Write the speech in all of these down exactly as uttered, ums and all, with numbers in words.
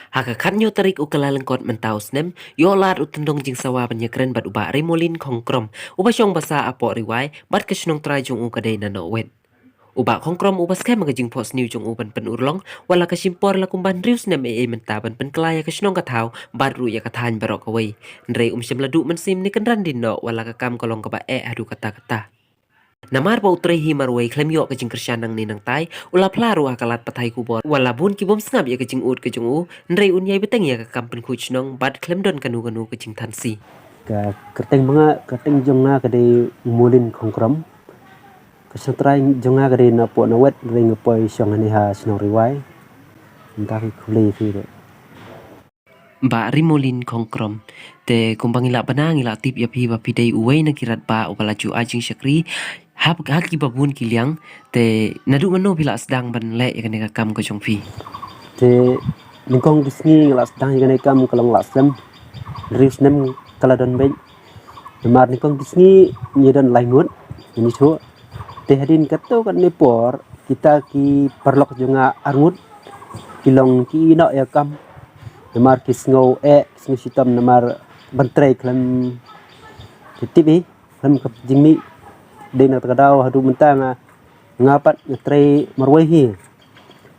Ha ka khatnyngkong tarik u Kyllalyngkot mynta u snem, ïoh lad u tyndong jingsawa ban ïakren bad u Bah Rimolin Khongkrom, uba shong basa hapoh Ri Wai, bad ka shnong trai jong u ka dei na Nongwet. U Bah Khongkrom uba skhem ha ka jingphohsniew jong u ban pynurlong, wat la ka shim por la kumba hynriew snem ei ei mynta ban pynkylla ïa ka shnong ka thaw, bad ruh ïa ka thaiñ baroh kawei. Hynrei um shym la duh mynsiem ne kynran dien noh, wat la ka kam ka long kaba eh haduh katta katta. Namar ba u trei hi marwei khlem ïoh ka jingkyrshan nangne nangtai, u la phla ruh ha ka lad pathai khubor, wat la bun ki bym sngap ïa ka jingud ka jong u, hynrei un ïai bteng ïa ka kam pynkhuid shnong, bad khlem don kano kano ka jingthansi. Ka kyrteng ma nga, kyrteng jong nga ka dei Molin Khongkrom. Ka shnong trai jong nga ka dei napoh Nongwet, hynrei nga poi shong hangne ha shnong Ri Wai. Mynta ki khublei ïa phi ruh. Bah Rimolin Khongkrom. Te kumba ngi lah bana ngi lah tip ïa phi ba phi dei uwei na ki rangbah uba la ju ai jingshakri ha, ha kiba bun ki liang. Te naduh mynno phi lah sdang ban leh ïa kane ka kam ka jong phi? Te nyngkong ki sngi nga lah sdang ïa kane ka kam ka long lah slem. Hynriew snem ka la don beit. Namar nyngkong ki sngi ngi don lai ngut, ngi shu. Te hadien katto katne por, kita ki paralok jong nga arngut ki long ki ïeh noh ïa ka kam. Namar ki sngew eh, ki sngew shitom namar ban trei khlem tip hi, khlem ka jingmih. Dei na kata ka daw haduh mynta nga, nga pat nga trei marwei hi.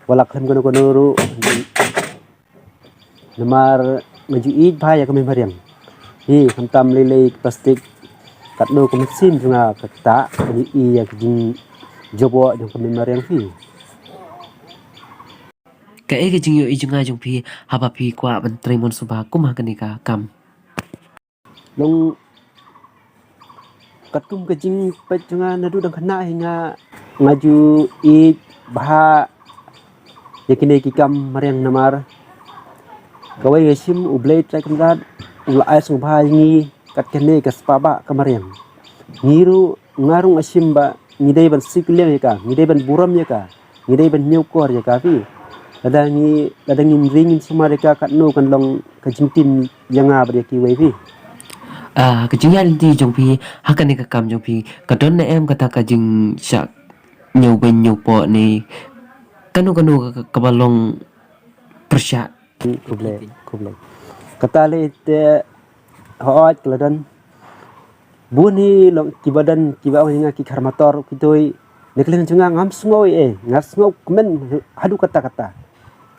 Wat la khlem kano kano ruh. Namar nga ju ïeit bha ïa ka mei mariang. Hi, khamtam lei lei plastik. Katno ka mynsiem jong nga kata, nga ju ïeit ïa ka jingjaboh jong ka mei mariang hi. Kaei ka jingïohi jong nga jong phi haba phi kwah ban trei mon suba kum ha kane ka kam? Long katkum ka jingpeit jong nga naduh dang khynnah hi nga, nga ju ïeit bha ïa kine ki kam mariang namar kawei ka shim U Blei Trai Kynrad u la ai sngewbha ïa ngi kat kane ka spah bah ka mariang. Ngi ruh, nga ruh nga shim ba ngi dei ban siew kylliang ïa ka, ngi dei ban burom ïa ka, ngi dei ban ñiewkor ïa ka phi. Lada ngi, lada ngim ring ngim sumar ïa ka, katno kan long ka jingtim ïa nga bad ïa kiwei phi. Ah, ka jingïaid lynti jong phi ha kane ka kam jong phi, ka don ne em kata ka jingshah ñiewbeiñ ñiewpoh ne kano kano ka, ka, kaba long pyrshah? Khublei, khublei. Kata lei te, hooid ka la don. Bun hi long kiba don, kiba ong ïa nga ki khar motor, ki doi. Na ka liang jong nga ngam sngew ei ei, nga sngew kmen haduh katta katta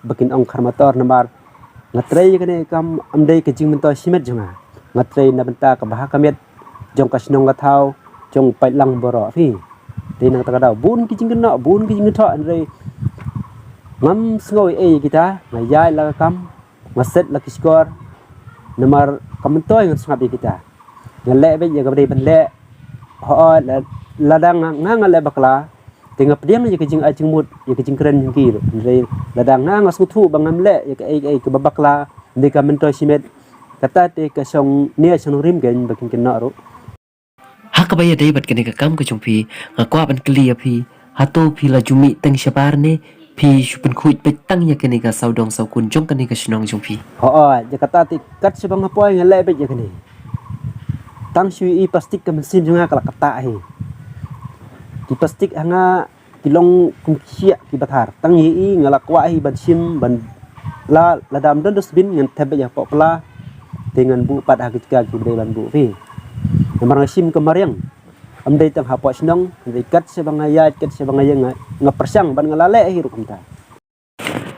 ba kin ong khar motor namar nga trei ïa kane ka kam, ym dei ka jingmyntoi shimet jong nga. Nga trei na bynta ka bha ka miat jong ka shnong ka thaw, jong u paidlang baroh phi. Te na kata ka daw bun ki jingkynnoh, bun ki jingkynnoh, hynrei ngam sngew ei ei ïa kita, nga ïaid la ka kam, nga set la ki shkor, namar ka myntoi ngan sngap ïa kita. Nga leh beit ïa kaba dei ban leh. Hooid, la, lada nga, nga, nga leh bakla, te nga pdiang ïa ka jingai jingmut, ïa ka jingkren jong ki ruh. Hynrei lada nga, nga sngewthuh ba ngam leh ïa kaei kaei kaba bakla, ym dei ka myntoi shimet, kata te ka shong ne shong nongrim kein ba kin kynnoh ruh. Ha kaba ïadei bad kane ka kam ka jong phi, nga kwah ban kylli ïa phi, hato phi la ju mih teng shabar ne phi shu pynkhuid peit tang ïa kane ka sawdong sawkun jong kane ka shnong jong phi? Hooid, ïa kata te kat shaba nga poi nga leh beit ïa kane. Tang shu ïohi plastik ka mynsiem jong nga ka la ktah hi. Ki plastik ha nga ki long kum ki shiah kiba thar. Tang ïohi nga la kwah hi ban shim ban la, lada ym don dustbin ngan thep beit hapoh pla. Te ngan buh pat ha ki jaka kiba dei ban buh phi. Namar nga shim ka mariang. Ym dei tang hapoh shnong, hynrei kat shaba nga ïaid, kat shaba nga ïeng, nga, nga pyrshang ban nga la leh hi ruh kumta.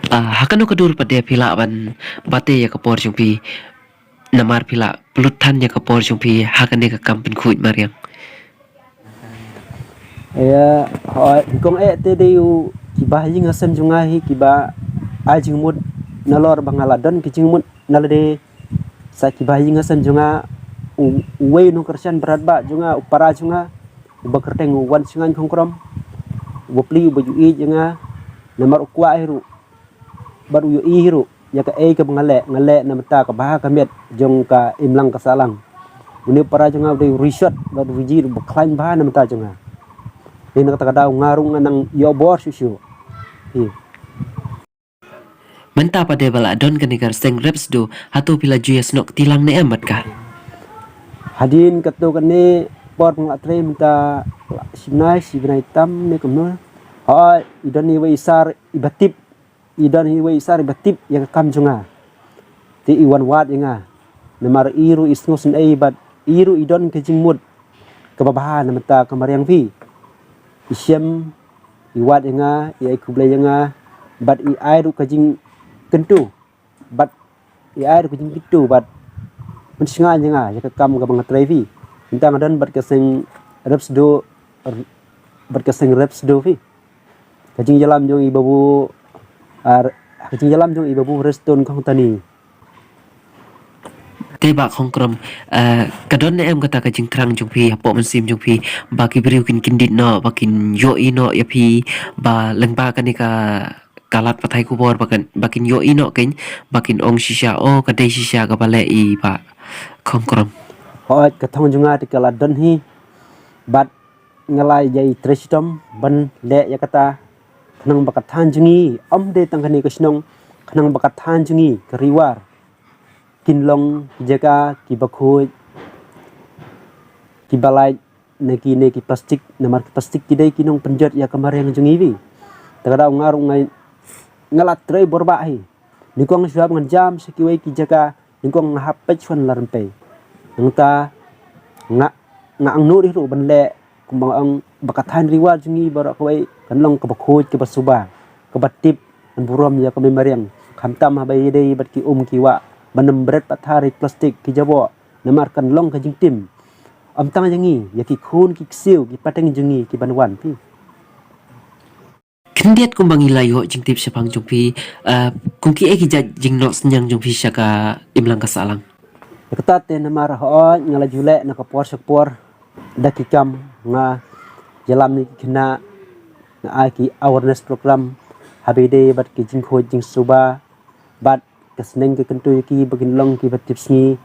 Ah, ha kano ka dur pat de phi lah ban bate ïa ka por jong phi? Namar phi lah pynlut than ïa ka por jong phi ha kane ka kam pynkhuid mariang. Ïa, hooid, nyngkong eh te dei u kiba ha ïing ha sem jong nga hi kiba ai jingmut nalor ba nga la don ki jingmut na lade. Sa kiba ha ïing ha sem jong nga, u, uwei u nongkyrshan bharat bah jong nga, u para jong nga, uba kyrteng u Wanshngaiñ Khongkrom, u bapli uba ju ïeit ïa nga, namar u kwah hi ruh bad u ïohi hi ruh ïa kaei kaba nga leh, nga leh na bynta ka bha ka miat jong ka imlang ka sahlang. Une u para jong nga u dei u rishot bad u ri jied uba khlaiñ bha na bynta jong nga. Dei na kata ka daw nga ruh nga nang ïoh bor shuh shuh hi. Mynta pat de ba la don kane ka ryseng rep sdang, hato phi la ju ïasnoh kti lang ne em bad ka? Hadien katto katne por ba nga la trei mynta shi bnai, shi bnai tam ne kumno. Hooid, i don iwei i sar iba tip, i don iwei i sar iba tip ïa ka kam jong nga. Te i wan wad ïa nga. Namar i ruh i sngewsynei bad i ruh i don ka jingmut kaba bha na bynta ka mariang phi. I shem, i wad ïa nga, i ai khublei ïa nga, bad i ai ruh ka jingkyntu, bad i ai ruh ka jingkyntu bad pynshngaiñ ïa nga ïa ka kam kaba nga trei phi. Mynta nga don bad ka seng rep sdo, bad ka seng rep sdo phi. Ka jingïalam jong i babu, ar, ka jingïalam jong i babu Reston Khongtani. Te Bah Khongkrom, eh, ka don ne em kata ka jingthrang jong phi hapoh mynsiem jong phi, ba ki briew kin kyndit noh, ba kin ïohi noh ïa phi, ba lyngba kane ka, ka lad pathai khubor, ba kan, ba kin ïohi noh kein, ba kin ong shisha, oh, ka dei shisha kaba leh i Bah Khongkrom? Hooid, ka thong jong nga te ka la don hi, bad nga la ïai trei shitom ban leh ïa kata, khnang ba ka thaiñ jong ngi, ym dei tang kane ka shnong, khnang ba ka thaiñ jong ngi ka Ri War kin long ki jaka kiba khuid, kiba lait na kine ki plastik, namar ki plastik ki dei ki nongpynjot ïa ka mariang jong ngi phi. Te ka daw nga ruh nga, nga la trei bor bah hi. Nyngkong shuwa ba ngan jam sha kiwei ki jaka, nyngkong nga hap peit shuwa na la rympei. Nangta nga, nga angnud ruh ban leh, kumba nga ong, ba ka thaiñ Ri War jong ngi baroh kawei kan long kaba khuid, kaba suba, kaba tip, ban burom ïa ka mei mariang. Khamtam haba ïadei bad ki um ki wah, ban ym bret pathar ïa ki plastik ki jaboh, namar kan long ka jingtim. Ym tang ïa ngi, ïa ki khun ki ksiew, ki pateng jong ngi kiban wan phi. Khyndiat kumba ngi la ïoh jingtip shaphang jong phi, eh, kum kiei ki jait jingnoh synñiang jong phi sha ka imlang ka sahlang? Ïa kata te namar hooid nga la ju leh na ka por sha ka por da ki kam, nga ïalam ïa ki khynnah, nga ai ki awareness program haba ïadei bad ki jingkhuid jingsuba, bad ka sneng ka kyntu ïa ki ba kin long kiba tip sngi,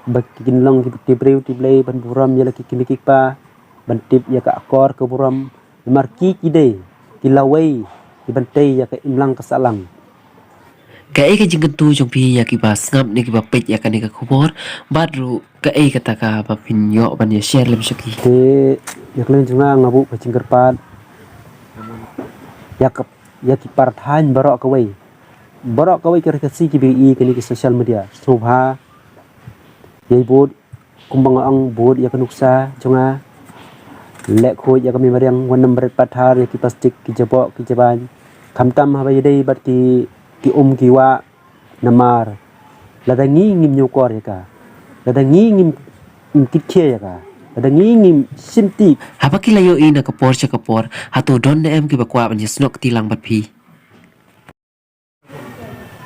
ba kin long kiba tip briew tip Blei, ban burom ïa la ki kmie ki kpa, ban tip ïa ka akor ka burom, namar ki ki dei ki lawei kiban tei ïa ka imlang ka sahlang. Kaei ka jingkyntu jong phi ïa kiba sngap ne kiba peit ïa kane ka khubor, bad ruh kaei kata kaba phin ïoh ban ïa share lem sha ki? Te ïa ka liang jong nga, nga buh ka jingkyrpad ïa ka, ïa ki para thaiñ baroh kawei, baroh kawei ka Ri Khasi kiba ïohi kane ka social media, sngewbha ïai bud, kumba nga ong, bud ïa ka nuksa jong nga, leh khuid ïa ka mei mariang, wat nym bret pathar ïa ki plastik ki jaboh ki jabain, khamtam haba ïadei bad ki, ki um ki wah. Namar lada ngi ngim ñiewkor ïa ka, lada ngi ngim, ngim kitkhia ïa ka, lada ngi ngim shim tip. Haba ki la ïohi na ka por sha ka por, hato don ne em kiba kwah ban ïasnoh kti lang bad phi?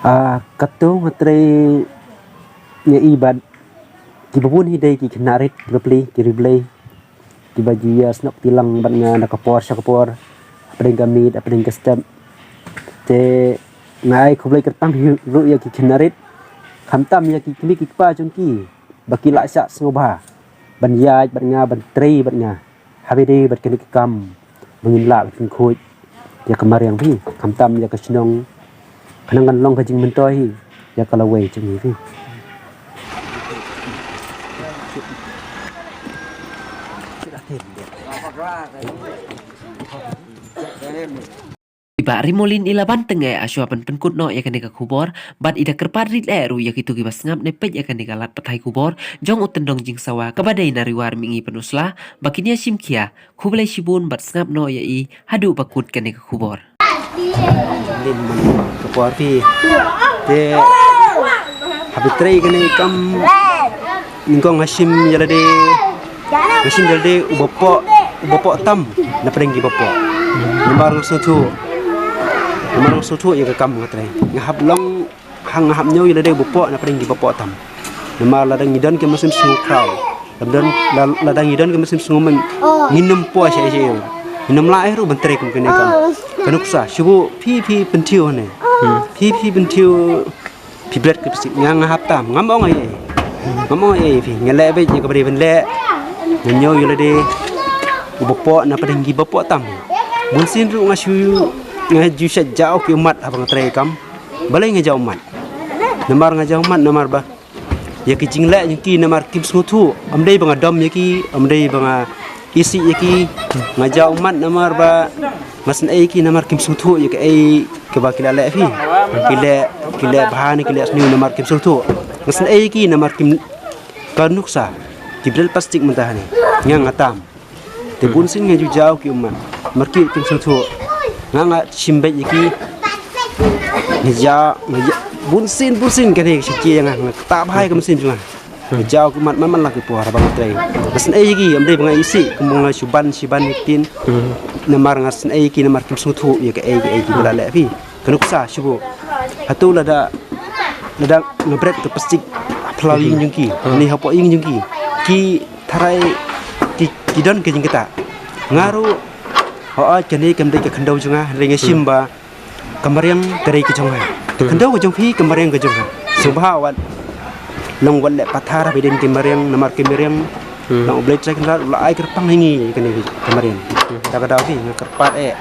Ah, katto nga trei ïa i bad kiba bun hi dei ki khynnah rit, ki bapli, ki riewblei, kiba ju ïasnoh kti lang bad nga na ka por sha ka por, hapdeng ka miet, hapdeng ka step. Te nga ai khublei kyrpang ruh ïa ki khynnah rit, khamtam ïa ki kmie ki kpa jong ki, ba ki la shah sngewbha ban ïaid bad nga, ban trei bad nga, haba ïadei bad kane ka kam ba ngin lah ban pynkhuid ïa ka mariang phi, khamtam ïa ka shnong, khnang kan long ka jingmyntoi hi ïa ka lawei jong ngi phi. I Bah Rimolin i la ban tyngeh shuwa ban pynkut noh ïa kane ka khubor, bad i da kyrpad rit eh ruh ïa kito kiba sngap ne peit ïa kane ka lad pathai khubor jong u Tyndong Jingsawa kaba dei na Ri War Mihngi Pynursla, ba kin ïa shim khia. Khublei shibun bad sngap noh ïa i haduh ba kut kane ka khubor. Lim man ka por phi. Te haba trei kane ka kam, nyngkong nga shim ïa lade, nga shim ïa lade u bapoh, u bapoh tam na pdeng ki bapoh. Namar nga sngewthuh, namar nga sngewthuh ïa ka kam nga trei, nga hap long, hang nga hap ñiew ïa lade u bapoh na pdeng ki bapoh tam. Namar lada ngi don ki mynsiem sngewkhraw, lada don, la-, lada ngi don ki mynsiem sngewmyntoi, ngin ym poi sha ei sha ei. Ngin ym lah ei ruh ban trei kum kane ka kam. Ka nuksa, shu buh phi, phi pynthiew ne. Phi, phi pynthiew, phi bret ka plastik, nga, nga hap tam, ngam ong ei ei. Ngam ong ei ei phi, nga leh beit ïa kaba dei ban leh. Nga ñiew ïa lade u bapoh na pdeng ki bapoh tam. Bunsien ruh nga shu, nga ju shait jaw ki ummat haba nga trei kam. Balei nga jaw ummat? Namar nga jaw ummat namar ba ïa ki jingleh jong ki, namar kim sngewthuh, ym dei ba nga dom ïa ki, ym dei ba nga isih ïa ki. Nga jaw ummat namar ba nga sngewsih ïa ki, namar kim sngewthuh ïa kaei kaba ki la leh phi. Ki leh, ki leh bha ne ki leh sniew namar kim sngewthuh. Nga sngew ïa ki namar kim, ka nuksa ki bret plastik mynta hangne. Nga nga tam. Te bun sien nga ju jaw ki ummat. Namar ki kim sngewthuh. Nga nga shim beit ïa ki. Nga jaw, nga jaw. Bun sien, bun sien kane ka shisha nga, nga ktah bha ïa ka mynsiem jong nga. Nga jaw ki ummat man man la ki por haba nga trei. Nga sngew ïa ki, ym dei ba nga isih, kumba nga shu ban, shu ban ïa ki ktien. Namar nga sngew ïa ki, namar kim sngewthuh ïa kaei kaei kiba la leh phi. Ka nuksa shu buh. Hato lada, lada nga bret ka plastik ha phyllaw ïing jong ki, ne hapoh ïing jong ki, ki tharai ki, ki don ka jingktah. Nga ruh, hooid kane kam dei ka khyndew jong nga, hynrei nga shim ba ka mariang ka dei ka jong nga. Ka khyndew ka jong phi, ka mariang ka jong nga. Sngewbha wat, long wat leh pathar ha ba ïadei ki mariang, namar ki mariang, nang U Blei Trai Kynrad u la ai kyrpang ha ngi kane ka mariang. Ta ka daw phi nga kyrpad eh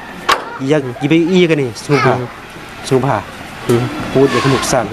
ïa kiba ïohi ïa kane, sngewbha. Sngewbha. Pud ïa ka nuksa.